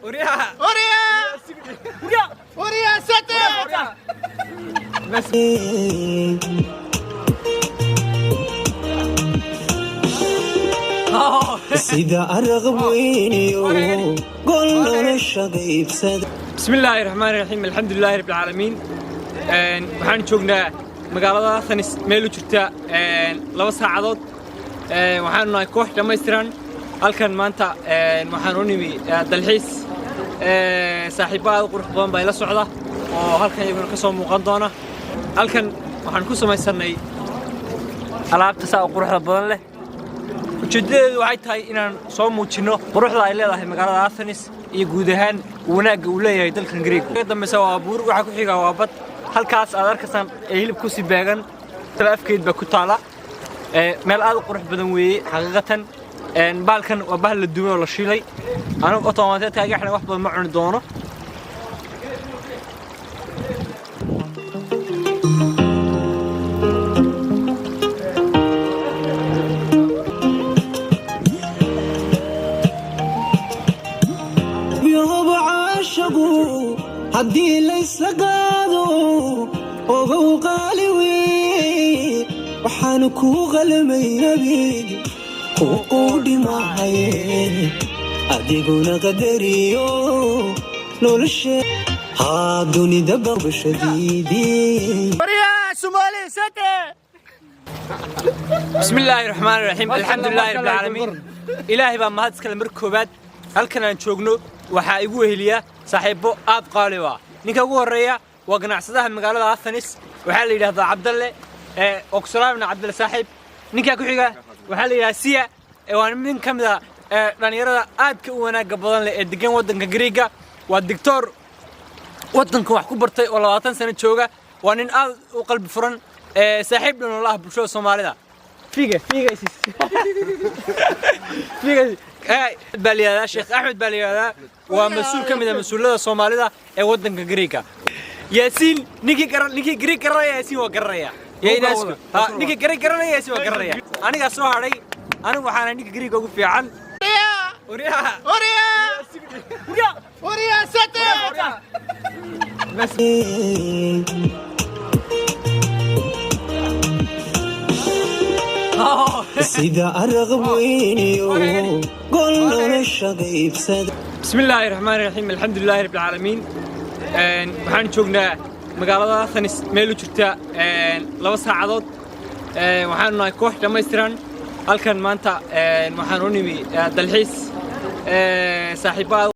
Waryaa. Waryaa. Waryaa sate. Sida araqab weyniyo gol nolosha qaybsada. بسم الله الرحمن الرحيم، الحمد لله رب العالمين. Waxaan joognaa magaalada Athens, meel u jirta 2 saacadood. Waxaanu nahay koox dhammaystiran. Halkan maanta waxaan u nimi dalxiis. Saaxiibo aad u qurux badan baa ila socda oo halkan iyaguna ka soo muuqan doona. Halkan waxaan ku samaysanay alaabta saa u quruxda badan leh. Ujeeddadeedu waxay tahay inaan soo muujinno quruxda ay leedahay magaalada Athens iyo guud ahaan wanaagga uu leeyahay dalkan Greek. Ka dambeysa waa buur, waxa ku xiga waa bad. Halkaas aad arkaysaan ee hilib ku sii beegan afkeed baa ku taala. Meel aad u qurux badan weeye xaqiiqatan. Baalkan waa bahal la dumay oo la shiilay. Anigu otomaateedka xidhan wax badan ma cuni doono. Yohoba caashagu haddii laysla qaado, ogow qaali wey, waxaanu kuu qalmay abid kuu quudhimahaye, adiguna qadariyo noloshe haa dunida babashadiidii. بسم الله الرحمن الرحيم، الحمد لله رب العالمين. Ilaahay baa mahad iskale. Mar koobaad halkan aan joogno waxaa igu weheliya saaxiibo aad qaali u ah. Ninka ugu horreeya waa ganacsadaha magaalada Athens, waxaa la yidhahdaa Cabdalle oksalaamna. Cabdalle saaxiib. Ninka ku xiga waxaa la yidhahdaa Siya, waa nin ka mid ah dhallinyarada aadka u wanaagga badan leh ee degan waddanka Greega. Waa doctor waddanka wax ku bartay oo 20 sano jooga. Waa nin aad u qalbi furan, saaxiib dhan oo la ah bulshada Soomaalida. Figa figa figa baa la yidhahdaa, Sheekh Axmed baa la yidhahdaa. Waa mas-uul ka mid ah mas-uulada Soomaalida ee waddanka Greega. Yaasiin, ninkii garan, ninkii Greeg garanaya Yaasiin waa garanaya. Yaa ha, ninkii Greeg garanaya Yaasiin waa garanaya. Anigaa soo hadhay. Anigu waxaana ninka Greega ugu fiican. Waryaa. Waryaa. Waryaa sate. Sida araqab weyniyo gol nolosha qaybsada. بسم الله الرحمن الرحيم، الحمد لله رب العالمين. Waxaan joognaa magaalada Athens, meel u jirta 2 saacadood. Waxaanu nahay koox dhammaystiran. Halkan maanta waxaan u nimi dalxiis. Saaxiibo aad